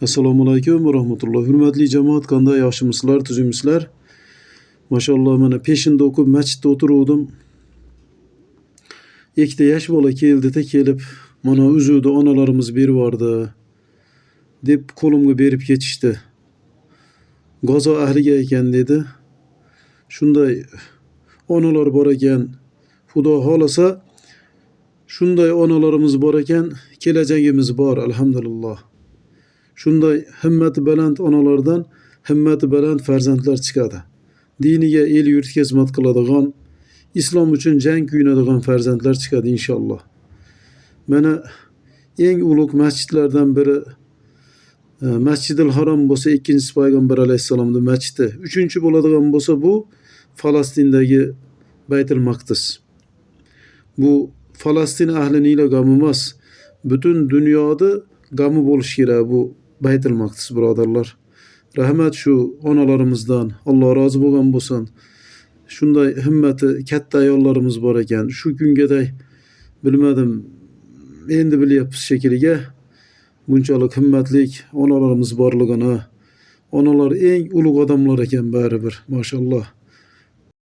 Assalomu alaykum va rahmatulloh. Hurmatli jamoat, qanday, yaxshimisizlar, tuzukmisizlar? Mashalloh, mana peshinda o'qib masjidda o'tiruvdim. Ikkita yosh bola keldi-da, kelib mana uzukni onalarimiz berib yubordi deb qo'limga berib ketishdi. G'azo ahliga ekan dedi. Shunday onalar bor ekan. Xudo xohlasa shunday onalarimiz bor ekan, kelajagimiz bor, alhamdulillah. Shunday himmati baland onalardan himmati baland farzandlar chiqadi. Diniga, el yurtga xizmat qiladigan, islom uchun jang kuyunadigan farzandlar chiqadi inshaalloh. Mana eng ulug' masjidlardan biri Masjidil Harom bo'lsa, ikkinchisi payg'ambar alayhissalomning masjidi. Uchinchi bo'ladigan bo'lsa bu Falastindagi Baytul Maqdis. Bu Falastin ahlining g'ami emas, butun dunyoda g'ami bo'lishi kerak bu Baytul Maqdis, birodarlar. Rahmat shu onalarimizdan, Alloh rozi bo'lgan bo'lsin. Shunday himmati katta ayollarimiz bor ekan. Shu kungaday bilmadim, endi bilyapmiz shekilli. Bunchalik himmatlik onalarimiz borligini. Onalar eng ulug' odamlar ekan baribir, mashalloh.